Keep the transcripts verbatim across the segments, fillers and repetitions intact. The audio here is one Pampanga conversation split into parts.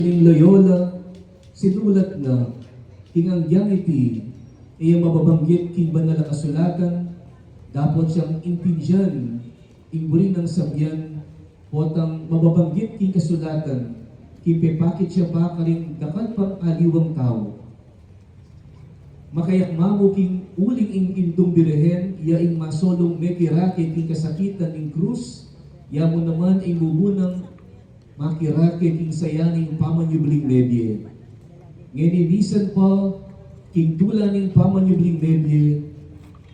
Ning Loyola, sinulat na, ing anggyang iti, e ya mababanggit king banal a kasulatan, dapot yang intindian ing buri nang sabian, potang mababanggit king kasulatan, king pepakit ya pa karing dakal pang aliwang tau. Makayakmamu king uling ing Indung Birhen, ya ing masolung mekirake king kasakitan ning krus, ya mu naman ing bubunang makirake king saya ning pamanyubling mebie. Ngeni misan pa, king tula ning pamanyubling mebie,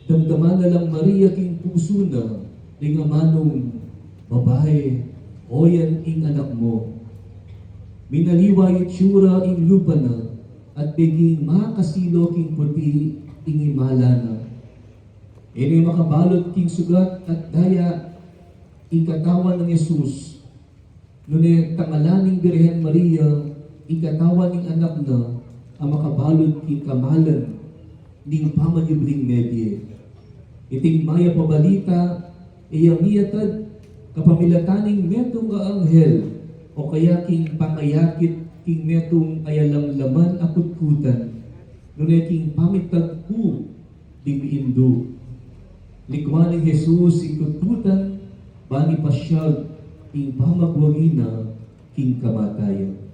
damdaman na lang Maria king pusu na, ring amanung, "Babai, oyan ing anak mu." Minaliwa itsura ing lupa na, at beging makasilo king puti ing imala na. E ne makabalut king sugat at daya ing katawan nang Jesus. Nune tangalan ning Birhen Maria ing katawan ning anak na a makabalut king kamalan ning pamanyubling mebie. Iting mayap a balita, e ya miyatad kapamilatan ning metung a anghel, o kaya king pangayakit king metung a alang laman a kutkutan, nune king pamitagpu ding indu. Likwan nang Jesus ing kutkutan, ban ipasyag ing pamagwagi na king kamatayan.